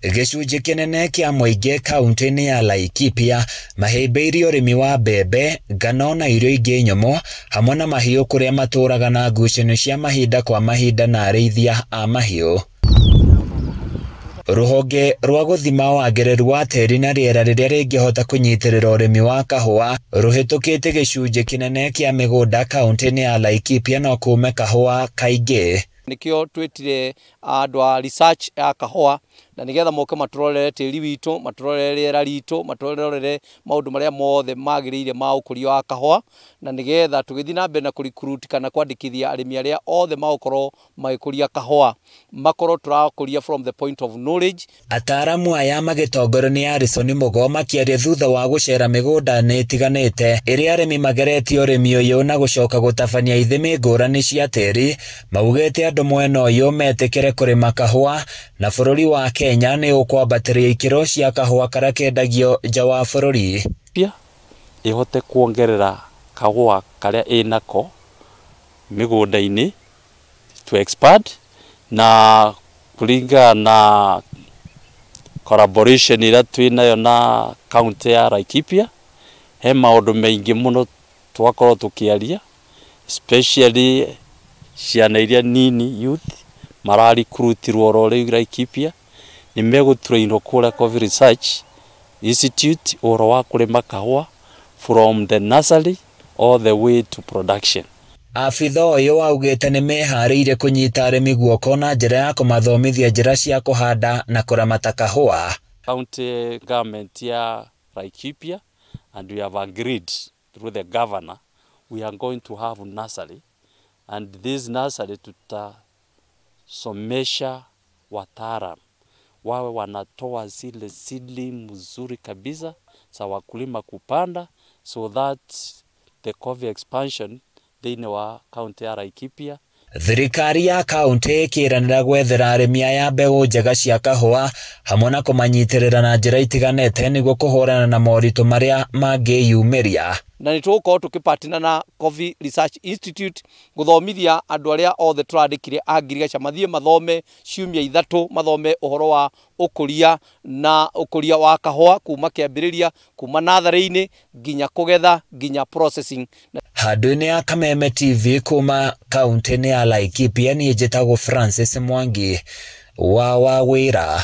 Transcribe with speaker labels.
Speaker 1: Gĩcunjĩ kĩnene kĩa mũingĩ kaunti-inĩ ya Laikipia mahĩmbĩirie ũrĩmi wa mbembe, ngano na irio ingĩ nyũmũ hamwe na mahiũ kũrĩa matũraga na ngucanio cia mahinda kwa mahinda na arĩithia a mahiũ. Rũhonge rwa gũthima wagĩrĩru wa tĩri na rĩera rĩrĩa rĩngĩhota kũnyitĩrĩra ũrĩmi wa kahũa rũhĩtũkĩte gĩcunjĩ kĩnene kĩa mĩgũnda kaunti-inĩ ya Laikipia no kũme kahũa kaingĩ.
Speaker 2: Nikio twitire andu a research ya kahũa na nigetha moke maturorere tĩri witũ, maturorere rĩera ritũ, maturorere maũndũ marĩa mothe magĩrĩire ma ũkũria wa kahũa, na nigetha tũgĩthiĩ na mbere na kũrecruit kana kwandĩkithia arĩmi arĩa othe magũkorwo magĩkũria kahũa, makorwo tũrakũria from the point of knowledge.
Speaker 1: Ataaramu aya magĩtongorio nĩ Harrison Mugo makĩaria thutha wa gũcera mĩgũnda-inĩ ĩtiganĩte ĩrĩa arĩmi mageretie ũrĩmi ũyũ na gũcoka gũtabania ithimi ngũrani cia tĩri, maugĩte andũ mwena ũyũ metĩkĩre kũrĩma kahũa na bũrũri wa Kenya nĩ ũkwambatĩria ikĩro cia kahũa karĩa kendagio nja wa bũrũri.
Speaker 3: Pia ihote kuongerera kahũa karĩa ĩnako mĩgũnda-inĩ to expand, na kũringana na collaboration ĩrĩa twĩnayo na county ya Laikipia, he maũndũ maingĩ mũno twakorwo tũkĩaria, especially ciana iria nini youth mararecruitirwo oro rĩu Laikipia nĩ megũtrainwo kũrĩa Coffee Research Institute ũhoro wa kũrĩma kahũa from the nursery all the way to production.
Speaker 1: Abitha ũyũ augĩte nĩ meharĩirie kũnyita arĩmi guoko na njĩra ya kũmathomithia njĩra cia kũhanda na kũramata kahũa.
Speaker 3: County government ya Laikipia, and we have agreed through the governor we are going to have nursery, and this nursery tutasomesha wataalam wawe wanatoa zile seedling mzuri kabisa za wakulima kupanda, so that the coffee expansion thĩinĩ wa county ya Laikipia.
Speaker 1: Thirikari ya kaunti ĩkĩranĩra gwethera arĩmi aya mbegũ njega cia kahũa hamwe na kũmanyitĩrĩra na njĩra itiganĩte nĩguo kũhũrana na moritũ marĩa mangĩyumĩria.
Speaker 2: Na nĩ tũgũkorwo tũkĩpartner na Coffee Research Institute gũthomithia andũ arĩa othe tũrandĩkire a ngirigaca mathiĩ mathome ciumia ithatũ, mathome ũhoro wa ũkũria na ũkũria wa kahũa kuma kĩambĩrĩria, kuma natharĩ-inĩ nginya kũgetha nginya processing.
Speaker 1: Handũ-inĩ ya Kameme TV kuma kaunti-inĩ ya Laikipia, niĩ njĩtagwo Francis Mwangi wa Wawĩra.